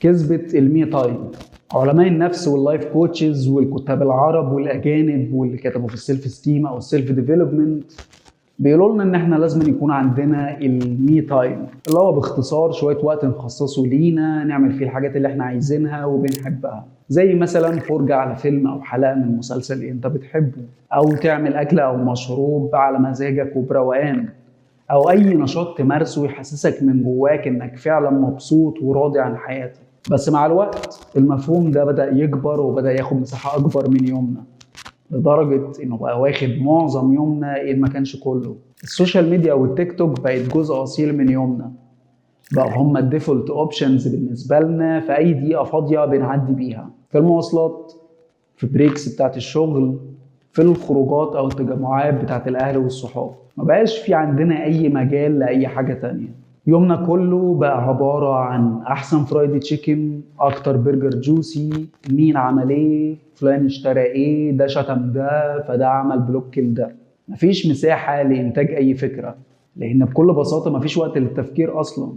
كذبة ال me time. علماء النفس وال life coaches والكتاب العرب والاجانب واللي كتبوا في ال self esteem او ال self development بيقولوا لنا ان احنا لازم يكون عندنا ال me time، اللي هو باختصار شوية وقت نخصصه لينا نعمل فيه الحاجات اللي احنا عايزينها وبنحبها، زي مثلا فرجه على فيلم او حلقة من مسلسل انت بتحبه، او تعمل اكله او مشروب على مزاجك وبروقان، او اي نشاط تمارسه يحسسك من جواك انك فعلا مبسوط وراضي عن حياتك. بس مع الوقت المفهوم ده بدأ يكبر وبدأ ياخد مساحة أكبر من يومنا، لدرجة إنه بقى واخد معظم يومنا إن ما كانش كله. ال social media والتيك توك بقت جزء أصيل من يومنا، بقى هما ال default options بالنسبة لنا في أي دقيقة فاضية بنعدي بيها، في المواصلات، في breaks بتاعت الشغل، في الخروجات أو التجمعات بتاعت الأهل والصحاب. ما بقاش في عندنا أي مجال لأي حاجة تانية. يومنا كله بقى عبارة عن أحسن fried chicken، أكتر برجر juicy، مين عمل إيه، فلان اشترى إيه، ده شتم ده، فده عمل block لده. مفيش مساحة لإنتاج أي فكرة، لأن بكل بساطة مفيش وقت للتفكير أصلا.